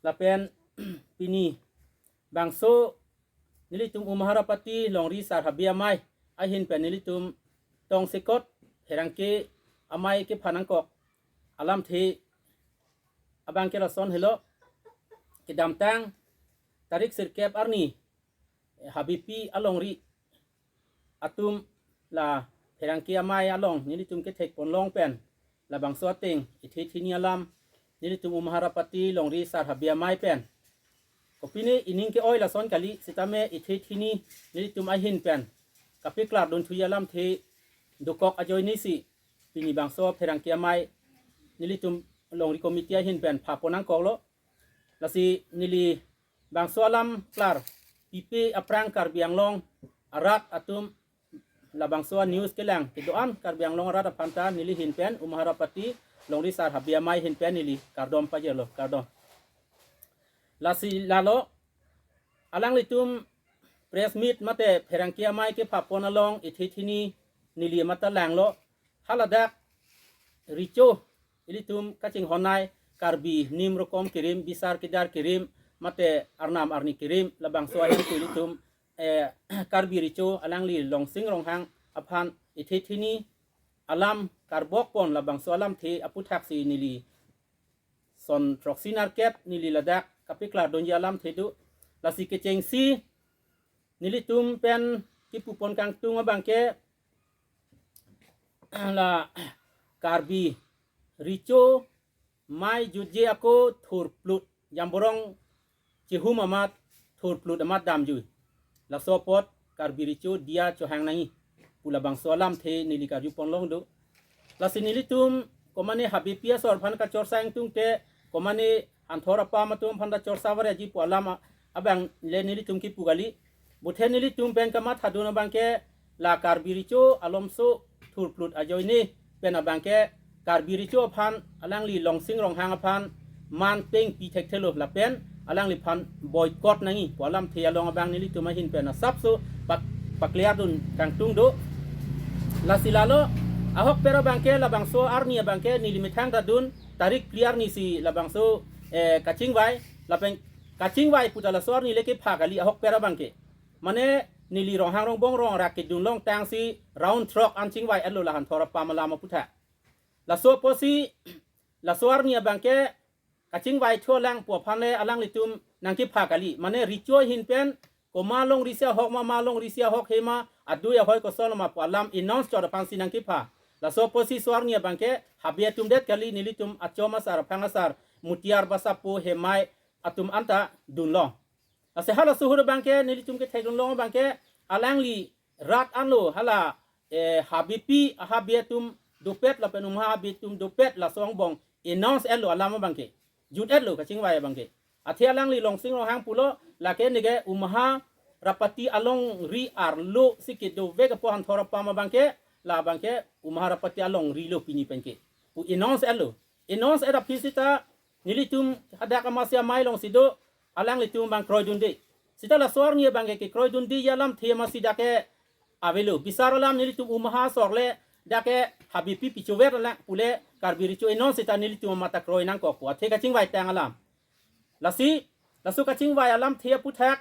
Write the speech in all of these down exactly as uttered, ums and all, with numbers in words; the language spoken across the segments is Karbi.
Lapen pini bangso nelitum Umharapati Longri Sar Habe Amei ahin pen nelitum tongsekot pherangke amei kepha nangkok alamthe abangke lason helo. Kedamtang tarik sirkep arni Habepi alongri atum la pherangke amei along nelitum kethek ponlong pen labangso ateng ithe thini alam nelitum Umharapati Longri Sar Habe Amei pen kopine ining ke-oi lason kali, sitame ithe thini nelitum ahin pen kapeklar dunthuji alamthe dokok ajoinesi pini bangso pherangke amei nelitum Longri Committee ahin pen pha pon nangkoklo. Lasi neli bangso alam klar pipe aphrang Karbi Anglong arat atum labangso news kelang kedo-an Karbi Anglong arat aphan ta neli hin pen Umharapati Longri Sar Habe Amei hin pen neli kardom pajirlo, kardom. Lasi lalo alanglitum press meet mate pherangke amei kepha pon along ithe thini neli mata langlo, haladak recho ilitum kachinghon nei Karbi nim rokom kerim, bisar kedar kerim, mate arnam arni kerim, labangso ahin ke ilitum eh, Karbi recho alangli Longsing Ronghang aphan ithe thini alam karbok pon labangso alamthe aputhak si neli son throksi nerkep neli ladak kapeklar dunji alamthe do. Lasi kechengsi nelitum pen kipu pon kangtung abangke la Karbi recho mei jutje ako thurplut, jamborong chihum amat thurplut amat damjui. Laso apot Karbi recho diya chohang nangji pu labangso alamthe neli karju ponlong do. Lasi nelitum komane Habepi asor aphan kachorsa ingtungte, komane hanthor apam atum aphan ta chorsa varji pu alam a-, abang le nelitum kipu kali. Buthe nelitum pen kamathadun abangke la Karbi recho alomso thurplut ajoine pen abangke Karbi recho aphan alangli Longsing Ronghang aphan man peng pi thekthelo lapen alangliphan boycott nangji pu alamthe along abang nelitum ahin pen asapso pak-, pakliar dun kangtung do. Lasi lalo ahokpet abangke labangso arni abangke neli methang ta dun tarik phli arni si labangso eh, kachingvai lapen kachingvai puta laso arni le kepha kali ahokpet abangke. Mane neli Ronghang Rongbong Rong rak kedun longtang si round throk an chingvai-etlo la hanthor apam alam aputhak. Laso apotsi laso arni abangke kachingvai thulang pu aphan le alanglitum nangkepha kali. Mane recho ahin pen koma longri si ahok ma, ma longri si ahok he ma, adui ahoi kosonlo ma pu alam announce chot aphan si nangkepha. Laso apotsi so arni abangke Habe atum det kali, nelitum achom asar aphang asar Mutiar Basapo Hemai atum anta dunlong. Lasi halaso ahut abangke nelitum kethek dunlong abangke alangli rat anlo hala eh, Habepi, Habe atum dopet lapen Umha Habe atum dopet laso angbong announce-etlo alam abangke. Jut-etlo kachingvai abangke. Athe alangli Longsing Ronghang pulo lake neke Umharapati alongri arlo si kedovek apo hanthor apam abangke, la abangke Umharapati alongri lo pini penke pu announce-etlo. Announce-et aphi sita nelitum hadak amasi amei alongsi do, alanglitum abang kroidunde. Sita laso arni abangke kekroidunde alamthe amasi dak ke avelo. Bisar alam nelitum Umha asor le dak ke Habepi pichover lang pule Karbi recho announce sita nelitum amat ta kroi nangkok pu athe kachingvai tang alam. Lasi laso kachingvai alamthe aputhak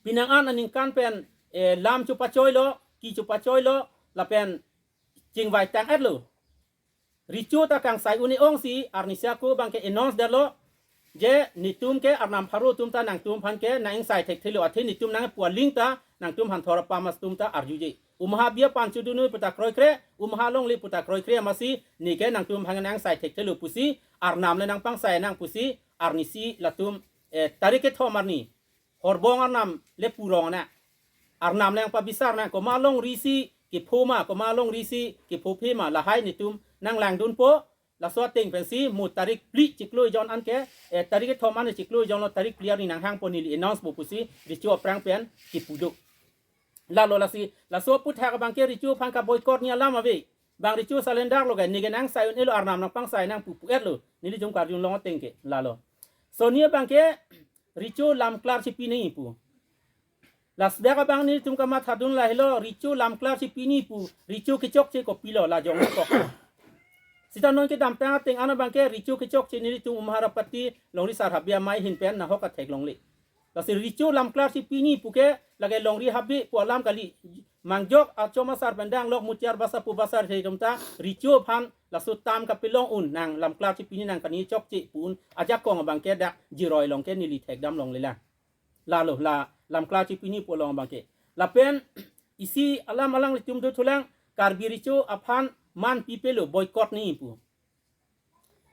penang an aningkan pen eh, lam chopachoilo, ki chopachoilo lapen chingvai tang-etlo. Recho ta kangsai un-e ongsi arnisi ako abangke announce detlo. Je netum ke arnam pharo atum ta nangtum aphan ke nang-ingsai thekthelo, athe netum nangpu aling ta nangtum hanthor apam atum ta arjuje. Umha Habe aphan chodun noi puta kroikre, Umha alongle puta kroikre amasi neke nangtum aphan nang-ingsai thekthelo pusi arnam le nangpangsai nang pusi arnisi latum eh, tarik kethom arni Horbong arnam le purong na. Arnam le nangpabisar na, koma longri si kepho ma, koma longri si kephophe ma, lahai netum nanglangdunpo. Laso ateng pensi mo tarik phli chiklo ejon anke, eh, tarik kethom an chiklo ejon lo, tarik phli arni nanghangpo, neli announce-po pusi recho aphrang pen kipu do. Lalo lasi, laso aputhak abangke recho aphan ka-boycott-ji alam ave. Bang recho surrender-lo ke, neke nang-ingsai un-elo, arnam nangpangsai nang pu pu-etlo. Nelitum karjulong ateng ke, lalo. Soni abangke recho lam klar chipi nangji pu. Laso dak abang nelitum kamathadun lahelo, recho lam klar chipi nangji pu, recho kechokche kopilo, la jong kok. Sita non kedamtang ateng an abangke recho kechokche nelitum Umharapati Longri Sar Habe Amei ahin pen nahok athek longle. Lasi recho lamklar si pini puke lake longri habe pu alam kali. Mangjok achom asar pen danglok Mutiar Basa pu basa rhe atum ta recho aphan laso tam kapelong un nang lamklar si pini nang kani chokche pu un ajakong abangke dak jiroi along ke neli thekdam longlelang. Lalo la lamklar si pini pu along abangke. Lapen isi alam alanglitum dothulang, Karbi recho aphan man pipelo, boycott nangji pu.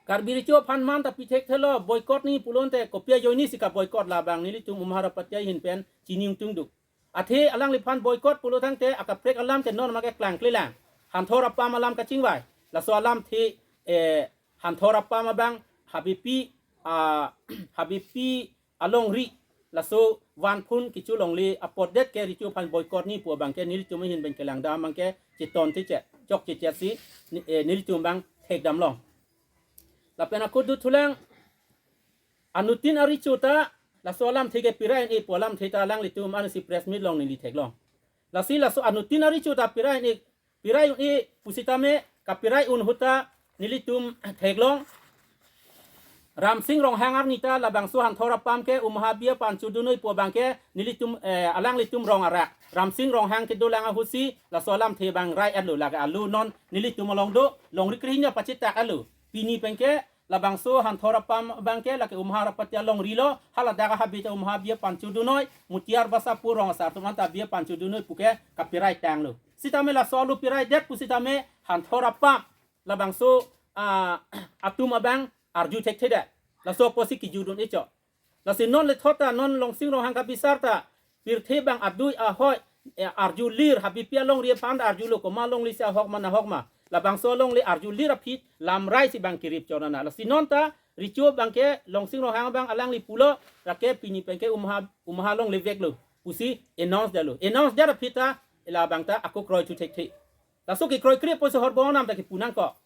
Karbi recho aphan man ta pithekthelo, boycott nangji pulote kopi ajoine si ka-boycott, labang nelitum Umharapati ahin pen chini ingtungduk. Athe alangliphan boycott pulo tangte akaprek alam ke non make klangklelang. Hanthor apam alam kachingvai. Laso alamthe, eh, Hanthor apam abang Habepi, ah, Habepi alongri laso vanphun kecho longle apotdet ke recho aphan boycott nangji pu abangke nelitum ahin pen kelangdam abangke chetongte che, chokche che si, ni-, eh, nelitum abang thekdam long. Lapen ako dothulang, anuttin arecho ta laso alamthe ke pirai un-e pu alamthe ta alanglitum ansi press meet along neli theklong. Lasi laso anuttin arecho ta pirai un-e, pirai un-e pusitame kapirai un ahut ta nelitum theklong, Ramsing Ronghang arni ta labangso Hanthor apam ke Umha abiya aphan chodunoi pu abangke nelitum, eh, alanglitum rong arak Ramsing Ronghang kedolang ahut si laso alamthe abang rai-etlo, lake alu non nelitum along do, longri krehini apachitak alu. Pini penke labangso Hanthor apam abangke lake Umharapati alongri lo, haladak ahabi ta Umha abiya aphan chodunoi, Mutiar Basa pu rong asar atum anta abiya aphan chodunoi puke kapirai tanglo. Sitame laso alu piraidet pusitame Hanthor apam labangso, ah, atum abang arju thekthedet. Laso apotsi kejudun icho. Lasi non lethot ta non Longsing Ronghang kabisar ta pirthe abang adui ahoi, eh, arjulir, Habepi alongri aphan ta arjulo, komat alongri si ahok ma nahok ma. Labangso alongle arjulir aphi lamrai si abang kirip chorana. Lasi non ta recho abangke Longsing Ronghang abang alangli pulo, lake pini penke Umha, Umha alongle veklo pusi announce detlo. Announce det aphi ta labang ta ako kroi thu thekthe. Laso kekroikre pusi horbong anam ta kepu nangkok.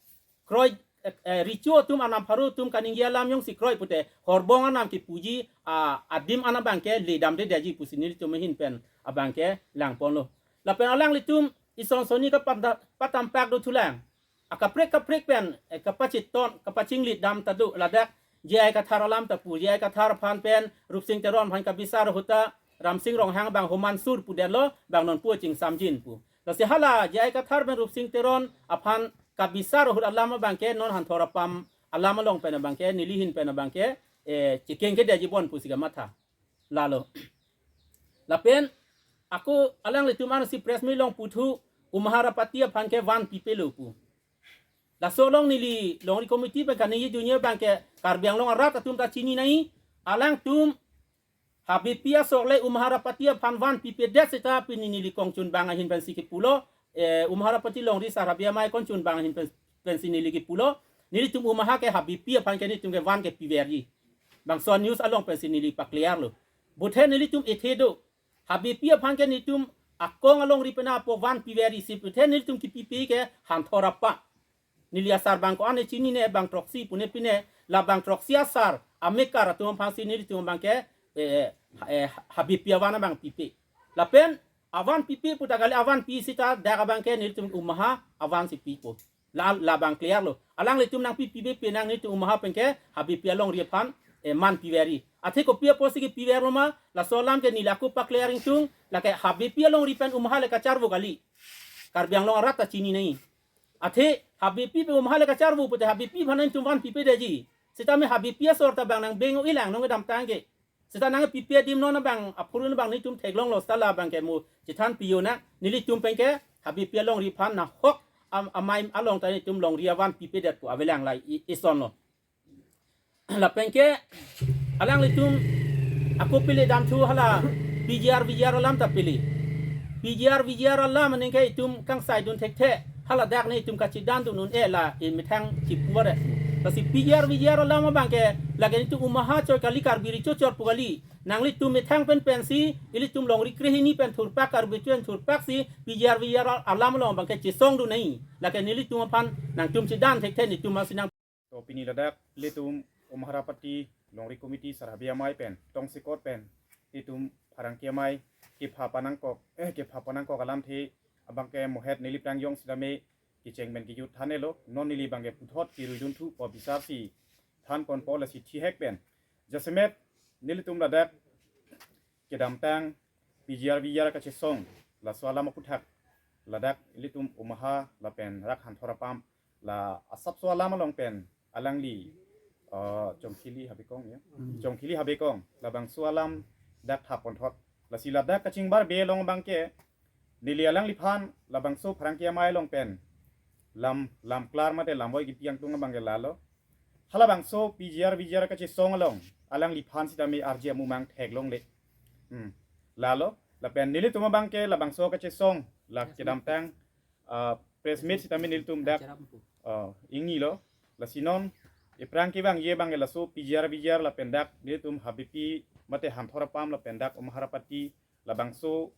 Kroi, eh, eh, recho atum anam pharo atum kaningje alam jongsi kroi pute horbong anam kepuji, ah, adim an abangke ledamdedetji pusi nelitum ahin pen abangke langponlo. Lapen alanglitum ison sonni kapanda-, patampak dothulang. Akaprek kaprek pen, eh, kapachiton, kapachinglit dam ta do, ladak J I Kathar alam ta pu, J I Kathar aphan pen Rupsing Teron aphan kabisar ahut ta Ramsing Ronghang abang homan sur pudetlo, bang nonpu chingsamjin pu. Lasi hala J I Kathar pen Rupsing Teron aphan kabisar ahut alam abangke non Hanthor apam alam along pen abangke neli ahin pen abangke, eh, chikeng kedetji bon pusi kamatha. Lalo. Lapen ako alanglitum ansi press meet along puthu Umharapati aphan ke van pipelo pu. Laso along neli longri committee pen kaningje dunji abangke Karbi Anglong arat atum ta chini nangji, alangtum Habepi asor le Umharapati aphan van pipedet seta pini neli kongchunbang ahin pensi kepulo, eh, Umharapati Longri Sar Habe Amei kongchunbang ahin pen, pensi neli kepulo, nelitum Umha ke Habepi aphan ke nelitum ke van ke piverji. Bangso news along pensi neli paclear lo. Buthe nelitum ethe do. Habepi aphan ke nelitum akong alongri pen apo van piverji si, buthe nelitum kepipe ke Hanthor apam. Neli asar abang ko-an chinine, bang throksi pune pine, labang throksi asar amekar atum aphansi nelitum abangke, eh, eh, Habepi avan abang pipe. Lapen avan pipe pu ta kali, avan pi seta dak abangke nelitum Umha avan si pipo. La, labang clear lo. Alanglitum nangpipe pe nang nelitum Umha penke Habepi alongri aphan, eh, man piverji. Athe kopi apotsi kepiverlo ma, laso alam ke neli ako paclear ingtung, lake Habepi alongri pen Umha le kacharvo kali. Karbi Anglong arat ta chini nangji. Athe Habepi pen Umha le kacharvo pute Habepi aphan nangtum van pipedetji. Sitame Habepi asor ta bang nang beng-o-ilang non kedamtang ke. Seta nangpipe adim non abang, aphurun abang nelitum theklonglo, seta labang ke mo chethan piyo na, nelitum penke Habepi alongri aphan nahok am-, amei along ta nelitum longri avan pipedet pu avelang lai i-, isonlo. Lapenke alanglitum ako pili damthu hala P G R V G R alam ta pili. P G R V G R alam aningke itum kangsaidun thekthe, haladak nelitum kachedandun un-e la imethang chipuare. Lasi P G R V G R alam abangke lake nelitum Umha chot kali, Karbi recho chot pu kali. Nanglitum methang pen pensi ilitum longri krehini pen thurpak, Karbi recho pen thurpak si P G R V G R alam along abangke chesongdun nangji. Lake nelitum aphan nangtum chedan thekthe, nelitum masi nang To pini ladak ilitum Umharapati Longri Committee Sar Habe Amei pen tongsekot pen itum pherangke amei kepha panangkok, eh, kepha panangkok alamthe abangke mohet neli prangjong sitame kecheng pen kejut than-elo, non neli abangke puthot keruidun thupo bisar si than ponpo lasi thihek pen. Jasemet nelitum ladak kedamtang P G R V G R kachesong laso alam aputhak ladak ilitum Omaha lapen rak Hanthor apam la asapso alam along pen alangli uh, Chongkhili Habekong ya. Hmm. Chongkhili Habekong labangso alam dak thap ponthot. Lasi ladak kachingbar be along abangke neli alangliphan labangso pherangke amei along pen lam lam klar mate lam voi kipi angtung abangke lalo. Halabangso P G R V G R kachesong along alangliphan sitame arje amumang theklongle. Hmm. Lalo lapen nelitum abangke labangso kachesong la kedamtang uh, press meet sitame nelitum dak uh, ingnilo. Lasi non ephrang kevangji abangke laso P G R V G R lapen dak nelitum Habipi mate Hanthor apam lapen dak Omaha Rapati labangso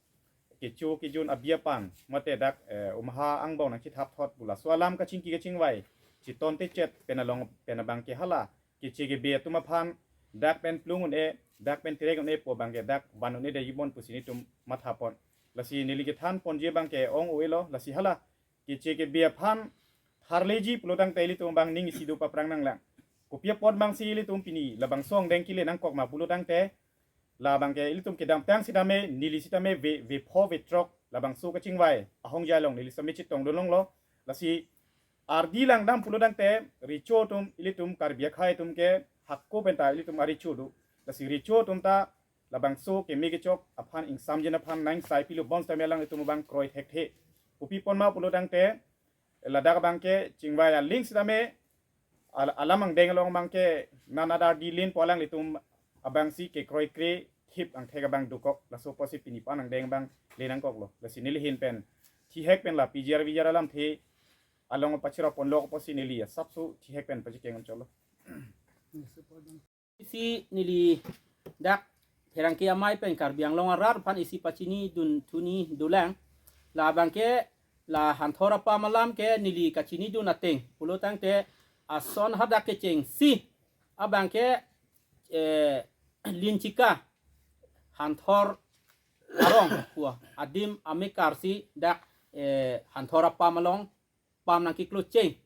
kecho kejun abi aphan mate dak eh, Omaha angbong nangchethap thot pu laso alam kachingki kachingvai chiton techet pen along pen abangke hala keche kebe atum aphan dak pen plung un-e, dak pen terek un-e pu abangke dak van un-e dei jibon pusi nelitum matha pon. Lasi neli kethan ponji abangke ong-elo, lasi hala keche kebe aphan tharleji pulo tangte ilitum abang ning isi do paphrang nanglang. Kopi apot abangsi ilitum pini labangso angdeng kele nangkok ma pulo tangte labangke ilitum kedamtang sitame neli sitame ve ve pho ve throk labangso kachingvai ahongjai along neli sitame chetongdun longlo. Lasi ardi langdam pulo tangte recho atum ilitum Karbi akhei atum ke hako penta ilitum arecho do. Lasi recho atum ta labangso keme kechok aphan ingsamjin aphan nang sai pilo bonsitame alanglitum abang kroi thekthe. Kopi pon ma pulo tangte ladak abangke chingvai aling sitame al- alam angdeng along abangke nanadar dilin pu alanglitum abangsi kekroikre thip angthek abang dokok, laso apotsi pini pen angdeng abang le nangkoklo. Lasi neli ahin pen thihek pen la P G R V G R alamthe along pachirap ponlok apotsi neli asapso thihek pen pachekeng cholo. Isi neli dak pherangke amei pen Karbi Anglong arat aphan isi pachinidun thuni dolang. Labangke la Hanthor apam alam ke neli kachinidun ateng pulo tangte ason hadak kechengsi abangke eh, Linchika Hanthor arong pu adim amekar si dak eh, Hanthor apam along pam nangkeklo cheng.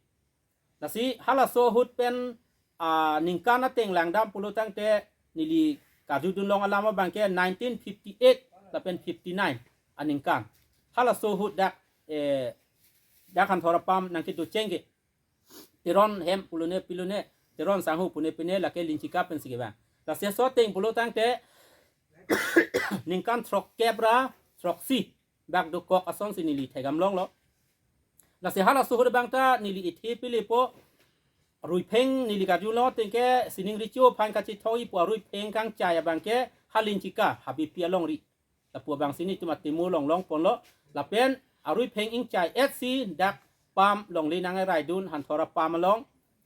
Lasi halaso ahut pen ah, ningkan ateng langdam pulo tangte neli karjudun long alam abangke nineteen fifty-eight lapen fifty-nine aningkan. Halaso ahut dak eh, dak Hanthor apam nangkedo cheng ke. Teron hem pulone pilone, Teron sangho pune pine lake Linchika pensi kevang. Lasi aso ateng pulo tangte ningkan throkkep ra throksi bak dokok asonsi neli thegam longlo. Lasi halaso ahut abang ta neli ithe pelepo, aruipheng neli karjulong ateng ke sining recho aphan kachethokji pu aruipheng kangchai abangke ha Linchika Habipi alongri. Lapu abangsi nelitum atimo along long ponlo. Lapen aruipheng ingchai-etsi dak pam longle nangraidun Hanthor apam along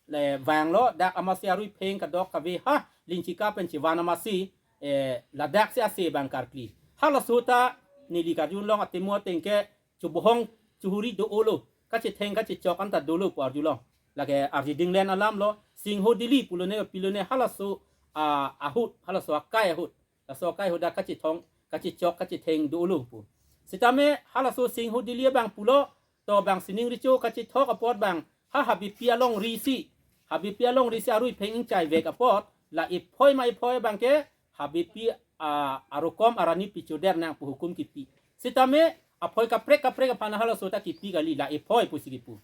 le vanglo, dak amatsi aruipheng kadokave ha Linchika pen chevan amatsi eh, ladaksi ase abang karkli. Halaso ta neli karjulong atimo ateng ke chobohong chohuri do-olo, kachetheng kachechok anta dolo pu arjulong. Lake arji dinglen alamlo, singho dili pulone pilone halaso ah, ahut, halaso akai ahut. Laso akai ahut dak kachethong, kachechok, kachetheng do-olo pu. Sitame halaso singho dili abang pulo, to abang sining recho kachethok apot abang ha Habipi alongri si, Habipi alongri si aruipheng ingchaivek apot la ephoi ma ephoi abangke Habipi ah, arokom arani pichoder nang pu hukum kipi. Sitame aphoi kaprek kaprek aphan halaso ta kipi kali, la ephoi pusi kipu.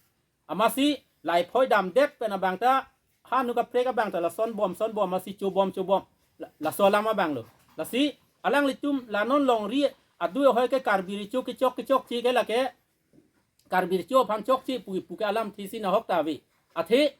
Amatsi la ephoi damdet pen abang ta ha nu kaprek abang ta lason bom son bom amatsi chobom chobom. La- laso alam abanglo. Lasi alanglitum la non longri adu ahoi ke Karbi recho kechok kechokche ke lake Karbi recho aphan chokche pu kipu ke alamthe si nahok ta ave. Athe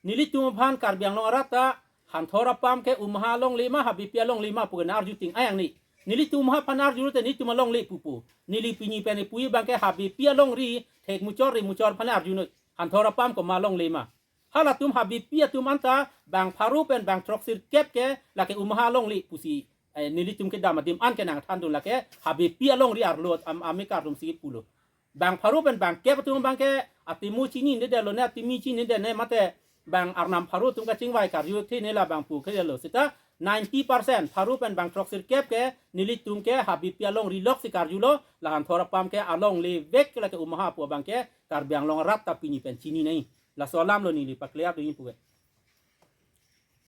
nelitum aphan Karbi Anglong arat ta Hanthor apam ke Omaha alongle ma Habipi alongle ma pu ke na arju ting ayang ni. Nelitum Omaha aphan arjulote nelitum alongle pupo. Neli pini pen puji abangke Habipi alongri thek muchor ri muchor aphan arjunoi. Hanthor apam komat alongle ma. Halatum Habipi atum anta bang pharo pen bang throksirkep ke lake Omaha alongle pusi eh, nelitum kedam adim an ke nangthandun lake Habipi alongri arlo am amekar atumsi pulo. Bang pharo pen bang kep atum abangke atimo chinidedetlo ne, atimi chinidedetne mate bang arnam pharo atum kachingvai karju thekthe ne la bang pu khelo seta ninety percent, pharo pen bang throksirkep ke nelitum ke ha B P L along rilok si karjulo, la Hanthor apam ke along le vek ke lake Omaha pu abang ke Karbi Anglong arat ta pini pen chini nai. Laso alam lo neli pa-clear dun pu ke.